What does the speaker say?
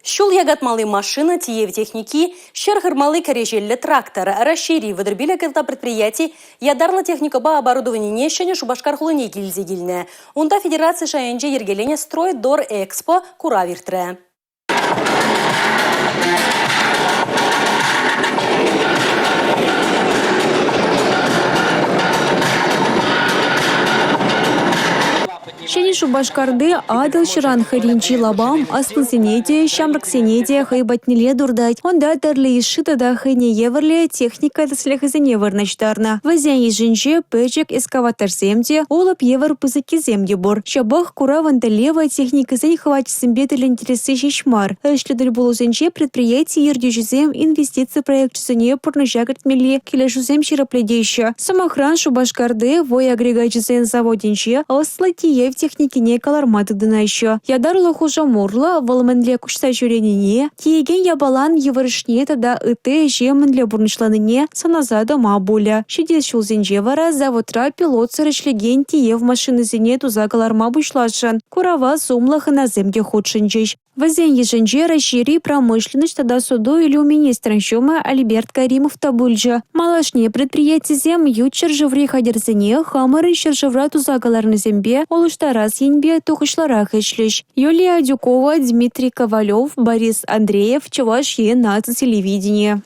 Ҫул якатмалли машина, тиев техники, ҫӗр хырмалли кӗреҫеллӗ трактор. Раҫҫейри 35 ытла предприяти ятарлӑ техникӑпа оборудованине Ҫӗнӗ Шупашкар хулине килсе килнӗ. Унта федераци шайӗнче йӗркеленӗ «Стройдор-Экспо» курав иртрӗ. Ҫӗнӗ Шупашкарти Атӑл ҫыран хӗрринчи лапам аслисене те, ҫамрӑксене те хӑй патнелле туртать. Унта тӗрлӗ йышши тата хӑйне евӗрлӗ техника тӗслӗхӗсене вырнаҫтарнӑ. Вӗсен йышӗнче пӗчӗк экскаваторсем те, улӑп евӗр пысӑккисем те пур. Ҫапах куравӑн тӗллевӗ техникӑсен хӑвачӗсемпе тӗлӗнтересси ҫеҫ мар. Ӗҫлӗ тӗл пулусенче предприяти ертӳҫисем инвестици проекчӗсене пурнӑҫа кӗртмелли килӗшӳсем ҫирӗплетеҫҫӗ. Сӑмахран, Шупашкарти вӑй агрегачӗсен заводӗнче ӑслӑ тиев техникине кӑларма тытӑнаҫҫӗ. Ятарлӑ хушӑм урлӑ вӑл мӗнле куҫса ҫӳренине, тиекен япалан йывӑрӑшне тата ытти ӗҫе мӗнле пурнӑҫланине сӑнаса тӑма пулӗ. Ҫитес ҫулсенче вара заводра пилотсӑр ӗҫлекен тиев машинисене туса кӑларма пуҫласшӑн. Курава сумлӑ хӑнасем те хутшӑнчӗҫ. Вӗсен йышӗнче Раҫҫейри промышленноҫ тата суту-илӳ министрӗн ҫумӗ Альберт Каримов та пулчӗ. Малашне предприятисем ют ҫӗршыври хатӗрсене хамӑрӑн ҫӗршывра туса кӑларнисемпе улӑштарас енпе тухӑҫлӑрах ӗҫлӗҫ. Юлия Адюкова, Дмитрий Ковалев, Борис Андреев, Чӑваш Ен наци телевиденийӗ.